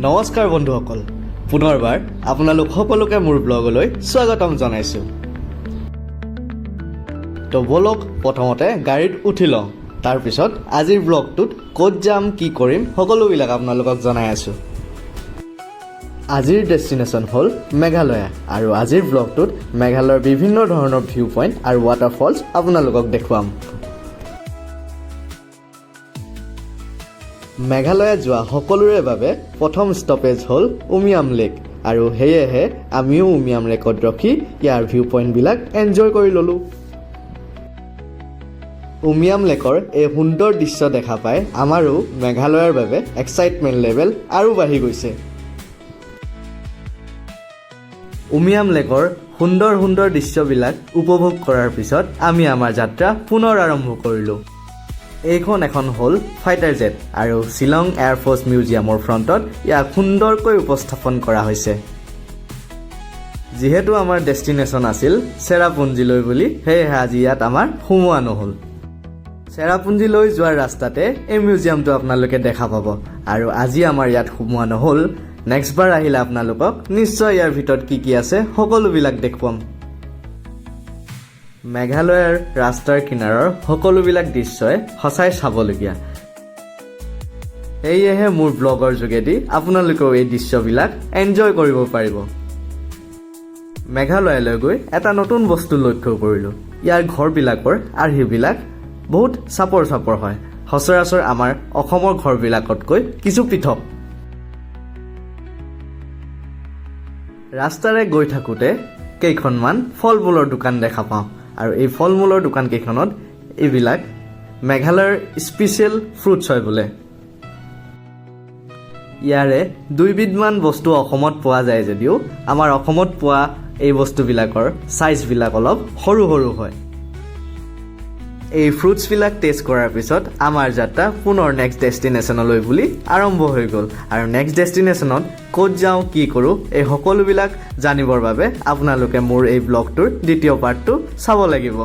নমস্কাৰ বন্ধুসকল, পুনৰবাৰ আপোনালোক সকলোকে মোৰ ব্লগলৈ স্বাগতম জনাইছোঁ। তো ব'লক, প্ৰথমতে গাড়ীত উঠি লওঁ। তাৰপিছত আজিৰ ব্লগটোত ক'ত যাম, কি কৰিম, সকলোবিলাক আপোনালোকক জনাই আছোঁ। আজিৰ ডেষ্টিনেশ্যন হ'ল মেঘালয়া আৰু আজিৰ ব্লগটোত মেঘালয়ৰ বিভিন্ন ধৰণৰ ভিউ পইণ্ট আৰু ৱাটাৰফলছ আপোনালোকক দেখুৱাম। মেঘালয়া যোৱা সকলোৰে বাবে প্ৰথম ষ্টপেজ হ'ল উমিয়াম লেক আৰু সেয়েহে আমিও উমিয়াম লেকত ৰখি ইয়াৰ ভিউ পইণ্টবিলাক এনজয় কৰি ল'লোঁ। উমিয়াম লেকৰ এই সুন্দৰ দৃশ্য দেখা পাই আমাৰো মেঘালয়ৰ বাবে এক্সাইটমেণ্ট লেভেল আৰু বাঢ়ি গৈছে। উমিয়াম লেকৰ সুন্দৰ সুন্দৰ দৃশ্যবিলাক উপভোগ কৰাৰ পিছত আমি আমাৰ যাত্ৰা পুনৰ আৰম্ভ কৰিলোঁ। এইখন এখন হ'ল ফাইটাৰ জেট আৰু শ্বিলং এয়াৰফ'ৰ্চ মিউজিয়ামৰ ফ্ৰণ্টত ইয়াক সুন্দৰকৈ উপস্থাপন কৰা হৈছে। যিহেতু আমাৰ ডেষ্টিনেশ্যন আছিল চেৰাপুঞ্জীলৈ বুলি, সেয়েহে আজি ইয়াত আমাৰ সোমোৱা নহ'ল। চেৰাপুঞ্জীলৈ যোৱাৰ ৰাস্তাতে এই মিউজিয়ামটো আপোনালোকে দেখা পাব আৰু আজি আমাৰ ইয়াত সোমোৱা নহ'ল। নেক্সট বাৰ আহিলে আপোনালোকক নিশ্চয় ইয়াৰ ভিতৰত কি কি আছে, সকলোবিলাক দেখুৱাম। মেঘালয়ৰ ৰাস্তাৰ কিনাৰৰ সকলোবিলাক দৃশ্যই সঁচাই চাবলগীয়া। সেয়েহে মোৰ ব্লগৰ যোগেদি আপোনালোকেও এই দৃশ্যবিলাক এনজয় কৰিব পাৰিব। মেঘালয়লৈ গৈ এটা নতুন বস্তু লক্ষ্য কৰিলোঁ। ইয়াৰ ঘৰবিলাকৰ আৰ্হিবিলাক বহুত চাপৰ চাপৰ হয়, সচৰাচৰ আমাৰ অসমৰ ঘৰবিলাকতকৈ কিছু পৃথক। ৰাস্তাৰে গৈ থাকোঁতে কেইখনমান ফল মূলৰ দোকান দেখা পাওঁ আৰু এই ফল মূলৰ দোকান কেইখনত এইবিলাক মেঘালয়ৰ স্পেচিয়েল ফ্ৰুটছ হয় বোলে। ইয়াৰে দুইবিধমান বস্তু অসমত পোৱা যায় যদিও আমাৰ অসমত পোৱা এই বস্তুবিলাকৰ চাইজবিলাক অলপ সৰু সৰু হয়। এই ফ্ৰুটছবিলাক টেষ্ট কৰাৰ পিছত আমাৰ যাত্ৰা পুনৰ নেক্সট ডেষ্টিনেশ্যনলৈ বুলি আৰম্ভ হৈ গ'ল আৰু নেক্সট ডেষ্টিনেশ্যনত ক'ত যাওঁ, কি কৰোঁ, এই সকলোবিলাক জানিবৰ বাবে আপোনালোকে মোৰ এই ব্লগটোৰ দ্বিতীয় পাৰ্টটো চাব লাগিব।